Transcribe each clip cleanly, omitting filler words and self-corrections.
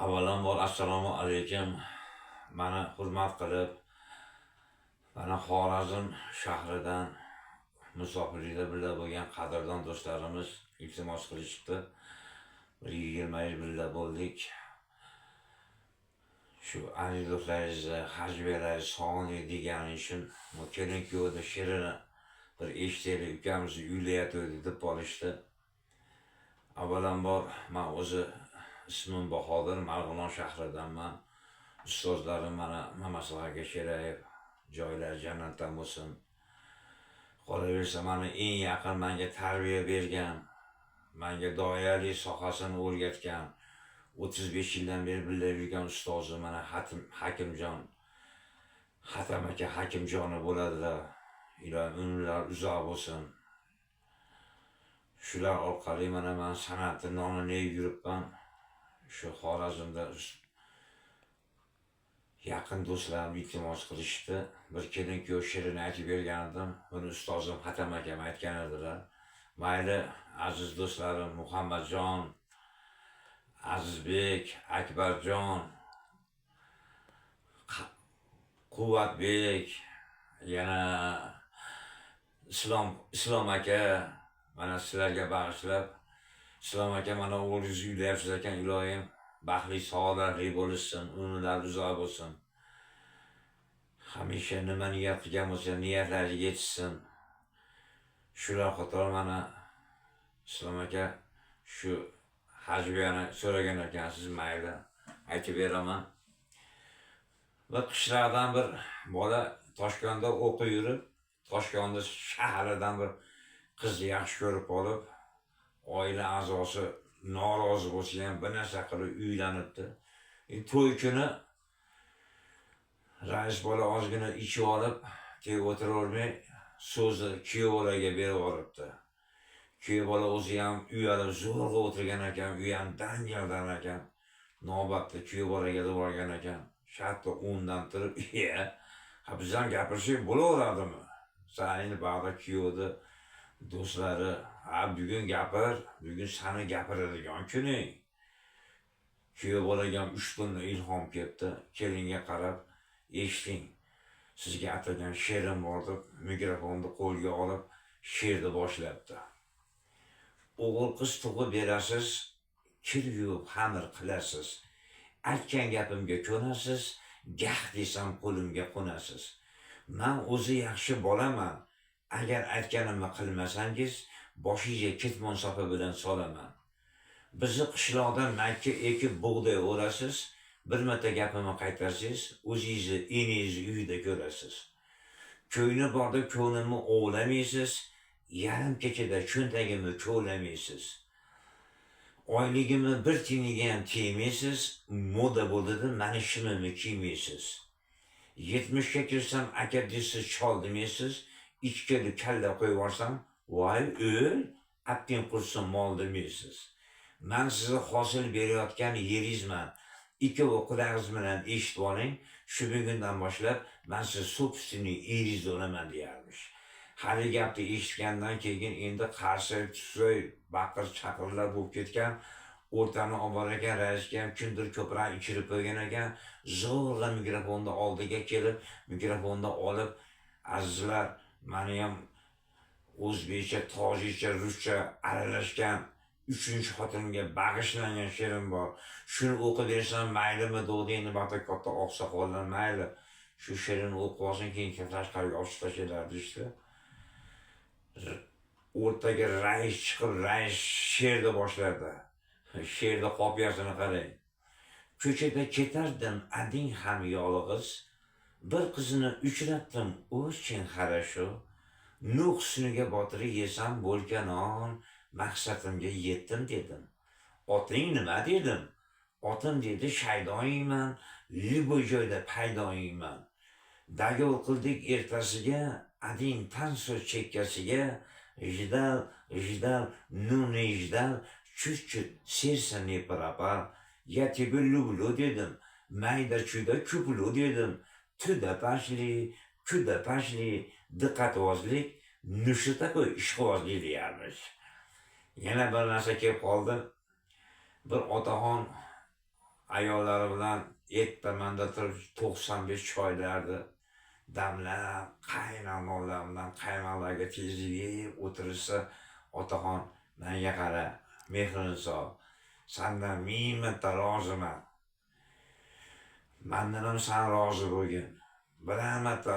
Avvalambor, assalomu alaykum. Mani hurmat qilib, mana Xorazm shahridan musofirlikda birga bo'lgan qadrdon do'stlarimiz iltimos qilishibdi. Bir 20 yil birga bo'ldik. Shu anekdotlaringizni, hajviyalaringizni sog'indik degani uchun bu kelin kuyovni she'rini bir eshitaylik, ukamizni uylayotgandi deb qolishdi. Avvalambor, man o'zi ismim Bahodir, Marg'ilon shahridanman. Ustozlarim mana Mamasoh aka Sherayev, joylari jannatdan bo'lsin. Qolaversa, mani eng yaqin, menga tarbiya bergan, menga doyalik sohasini o'rgatgan, 35 yildan beri birga yurgan ustozim mana Hatim Hakimjon, Hatam aka Hakimjoni bo'ladilar. Ilohim, umrlari uzoq bo'lsin. Shular orqali mana man san'atni nonini yeb yuribman. Shu Xorazmda yaqin do'stlarim iltimos qilishdi. Bir kelin kuyov she'rini aytib bergan edim. Buni ustozim Hatam akam aytgan edilar. Mayli, aziz do'stlarim Muhammadjon, Azizbek, Akbarjon, Quvvatbek, yana Islom aka, mana sizlarga bag'ishlab. Islom aka, mana o'g'lingizni uylayapsiz ekan, iloyim baxtli, saodatli bo'lishsin, umrlari uzoq bo'lsin. Hamisha nima niyat qilgan bo'lsa, niyatlariga yetishsin. Shular qatori mana Islom aka shu hajviyani so'ragan ekansiz, mayli, aytib beraman. Bir qishloqdan bir bola Toshkentda o'qib yurib, Toshkentda shahridan bir qizni yaxshi ko'rib qolib, oila a'zosi norozi bo'lsa ham bir narsa qilib uylanibdi. To'y kuni rais bola ozgina ichib olib, keyin o'tiravermay so'zni kuyov bolaga berib yuboribdi. Kuyov bola o'zi ham uyalib zo'rg'a o'tirgan ekan, u ham dangaldan ekan. Navbatda kuyov bolaga deb borgan ekan. Shartta o'rnidan turib, "Iya, ha, biz ham gapirsak bo'laveradimi?" San endi bag'da kuyovni do'stlari, "Ha, bugun gapir, bugun sani gapiradigan kuning." Kuyov bolaga ham 3 kunda ilhom kelibdi. Kelinga qarab, "Eshiting, sizga atagan she'rim bor", deb mikrofonni qo'lga olib, she'rni boshlabdi. O'g'il qiz tug'ib berasiz, kir yuvib xamir qilasiz. Aytgan gapimga ko'nasiz, gah desam qo'limga qo'nasiz. Man o'zi yaxshi bolaman. Agar aytganimni qilmasangiz, boshingizga ketmon sopi bilan solaman. Bizni qishloqda makka ekib bug'doy o'rasiz, bir marta gapimni qaytarsangiz, o'zingizni eningizni uyida ko'rasiz. Ko'ngli bor deb ko'nglimni ovlamaysiz, yarim kechada cho'ntagimni kovlamaysiz. Oyligimni bir tiyiniga ham tegmaysiz, moda bo'ldi deb mani shimimni kiymaysiz. 70ga kirsam aka deysiz, chol demaysiz, ichkari kalla qo'yib yuborsam, voy o'l, abding qursin mol demaysiz. Man sizni hosil berayotgan yeringizman. Ikkovi qulog'ingiz bilan eshitib oling, shu bugundan boshlab man sizni собственный eringiz bo'laman, deyarmish. Hali gapni eshitgandan keyin endi qarshi tusoy baqir chaqirlar bo'lib ketgan. O'rtani olib borar ekan, raisga ham kimdir ko'proq ichirib qo'ygan ekan. Zo'rg'a mikrofonni oldiga kelib, mikrofonni olib, "Azizlar, mani ham o'zbekcha, tojikcha, ruscha aralashgan uchinchi xotinimga bag'ishlangan she'rim bor. Shuni o'qib bersam maylimi?" degdi. Endi buyoqda katta oqsoqollar, "Mayli, shu she'rini o'qib olsin, keyin tashqariga olib tashlaylar", deyishdi. O'rtaga rais chiqib, rais she'rni boshladi. She'rni qofiyasini qarang. Ko'chada ketardim один ham yolg'iz, bir qizni uchratdim, очень хорошо. Ну husniga botirib yesam bo'lgan non, maqsadimga yetdim dedim. "Oting nima?" dedim. "Otim", dedi, "Shaydoyman, любой joyda paydoyman." Договор qildik ertasiga, один танцор chekkasiga, ждал, ждал, ну не ждал, чуть-чуть сердце не пропал. "Я тебя люблю", dedim. "Mayda chuyda куплю", dedim. Туда пошли, куда пошли, diqqatvozlik, ну что такое ishqibozlik, deyarmish. Yana bir narsa kelib qoldi. Bir otaxon Ayollari bilan ertamanda turib 95 choylarni damlab, qaynoq nonlar bilan qaymoqlarga tezlik yeb o'tirishsa, otaxon menga qara, Mehriniso, sandan ming marta roziman. Mandan ham san rozi bo'lgin. Bir marta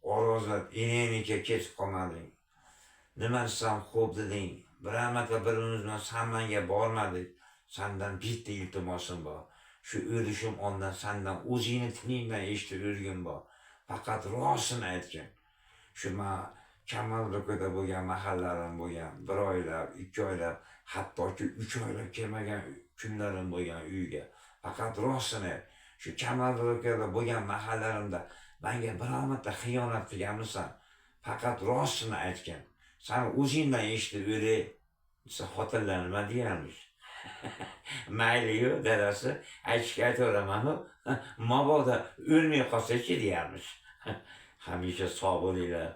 orozlab enangnikiga ketib qolmading. Nima desam xo'p deding. Bir marta birimiz bilan san manga bormadik. Sandan bitta iltimosim bor. Shu o'lishim ondan sandan o'zingni tilingdan eshitib o'lgim bor. Faqat rostini aytgin. Shu man Kamaldo'kada bo'lgan mahallarim bo'lgan, 1 oylab, 2 oylab, hattoki 3 oylab kelmagan kunlarim bo'lgan uyga. Faqat rostini ayt. Shu Kamaldo'kada bo'lgan mahallarimda menga biror marta xiyonat qilganmisan? Faqat rostini aytgin. San o'zingdan eshitib o'lay desa, xotinlar nima deganmish? Mayli-yu, dadasi, aytishga aytaveraman-u, mabodo o'lmay qolsa-chi deyarmish. Hamisha sog' bo'linglar.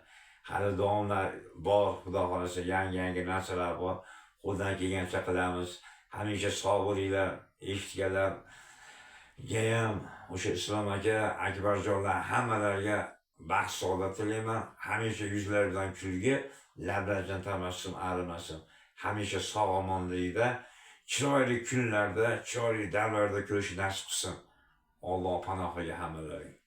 Hali davomlar bor, Xudo xohlasa yangi-yangi narsalar bor. Qo'ldan kelgancha qilamiz. Hamisha sog' bo'linglar, eshitganlar ham o'sha Islom aka, Akbarjonlar hammalariga baxt saodat tilayman. Hamisha yuzlaridan kulgi, lablaridan tabassum arimasin. Hamisha sog' omonlikda, chiroyli kunlarda, chiroyli damlarda ko'rish nasib qilsin. Alloh panohiga hammalaring.